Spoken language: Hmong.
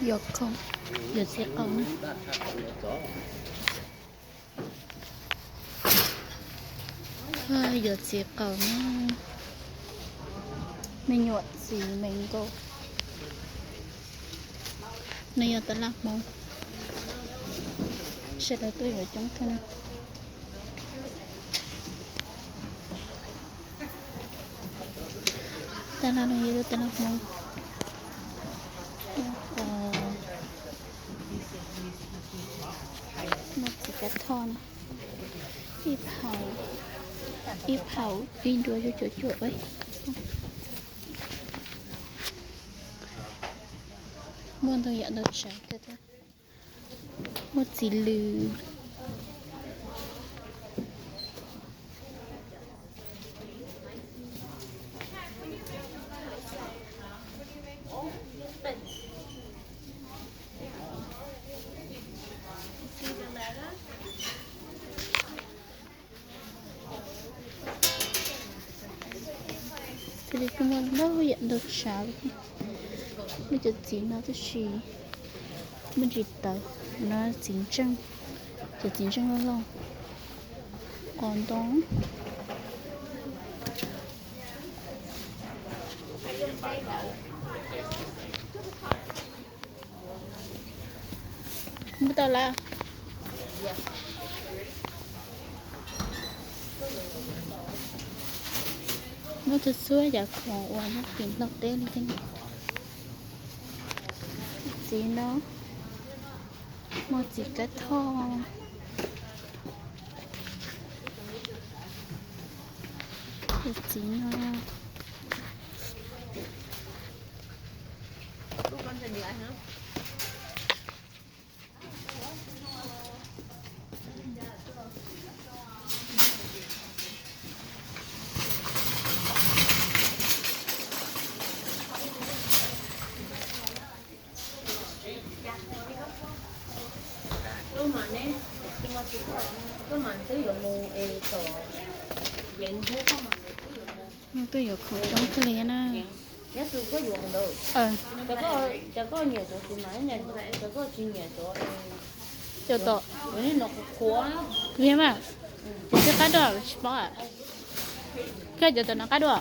Yuav qaum, yuav txiv qaum na. Yuav txiv qaum na. Me nyuam txiv me nkauj. No yog tab laj Hmoob. Sawv daws tuaj yuav coob kawg na. Tab laj no yog tab laj Hmoob. Muaj txiv kab thoj na. Ib phaum, ib phaum ib nrua cuaj caum cuaj. Muaj ntau yam ntau tsav kawg thiab. Muaj txiv lws. Thiaj li kuj muaj ntau yam ntau tsav li thiab. Muaj cov txiv no tab sis muaj ntsis tawv, no txiv ntseej, cov txiv ntseej loj loj, qos ntoo. Muab tau lawm. Muab txhua txhua yam khoom uas nyob tim Nplog teb li thiab. Txiv no, muaj txiv kab thoj, txiv no. Tuaj yuav khoom coob kawg li na. Cov tom, kuv yog mas, cov twb qab dua tsis paub. Koj cov tom no qab dua.